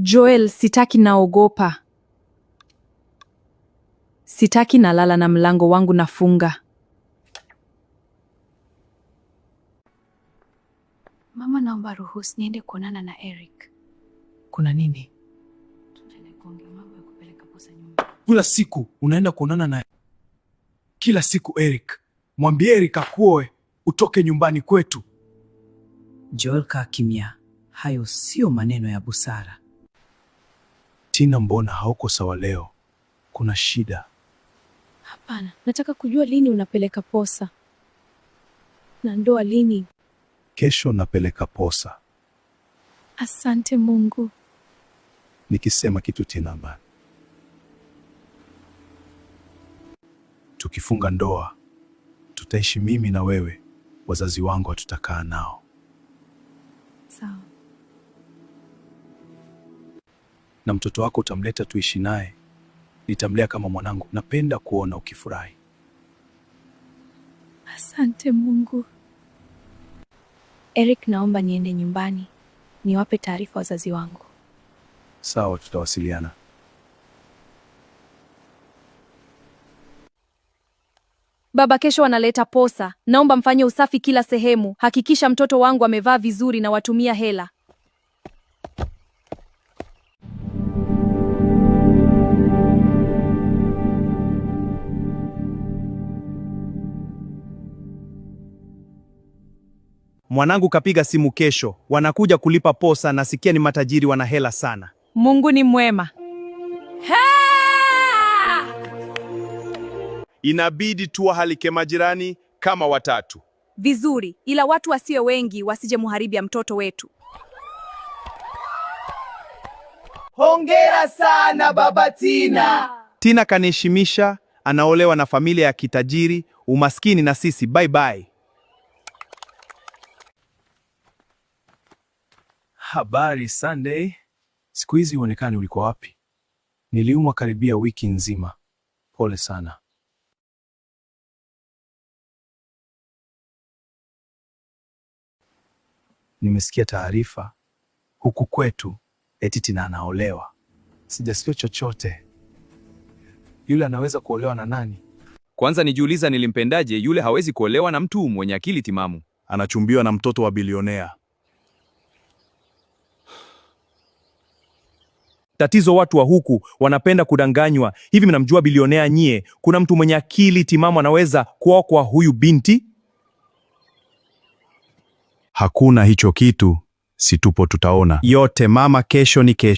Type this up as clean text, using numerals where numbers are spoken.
Joel, sitaki, naogopa. Sitaki, nalala na mlango wangu nafunga. Mama, naomba ruhusa niende kuonana na Eric. Kuna nini? Tunaenda kuongea mambo ya kupeleka posa nyumbani. Kila siku unaenda kuonana naye, kila siku Eric. Mwambie Eric akuoe, utoke nyumbani kwetu. Joel, kaa kimya, hayo sio maneno ya busara. Tina, mbona hauko sawa leo? Kuna shida? Hapana, nataka kujua lini unapeleka posa na ndoa lini. Kesho napeleka posa. Asante Mungu. Nikisema kitu Tina, man, tukifunga ndoa tutaishi mimi na wewe, wazazi wangu hatutakaa nao. Sawa. Na mtoto wako utamleta tuishi naye, nitamlea kama mwanangu. Napenda kuona ukifurahi. Asante Mungu. Eric, naomba niende nyumbani niwape taarifa wazazi wangu. Sawa, tutawasiliana. Baba, kesho wanaleta posa. Naomba mfanye usafi kila sehemu. Hakikisha mtoto wangu amevaa vizuri na watumia hela. Mwanangu kapiga simu kesho, wanakuja kulipa posa, nasikia ni matajiri, wana hela sana. Mungu ni mwema. Inabidi tuwahalike majirani kama watatu. Vizuri, ila watu wasio wengi wasije muharibia mtoto wetu. Hongera sana baba Tina. Tina kaniheshimisha, anaolewa na familia ya kitajiri, umaskini na sisi bye bye. Habari Sunday. Siku hizi huonekani, ulikuwa wapi? Niliumwa karibia wiki nzima. Pole sana. Nimesikia taarifa huku kwetu eti Tina anaolewa. Sijasikia chochote. Yule anaweza kuolewa na nani? Kwanza nijiuliza nilimpendaje yule hawezi kuolewa na mtu mwenye akili timamu. Anachumbiwa na mtoto wa bilionea. Tatizo watu wa huku wanapenda kudanganywa. Hivi mnamjua bilionea nyie? Kuna mtu mwenye akili timamu anaweza kuoa kwa huyu binti? Hakuna hicho kitu, si tupo tutaona. Yote mama, kesho ni kesho.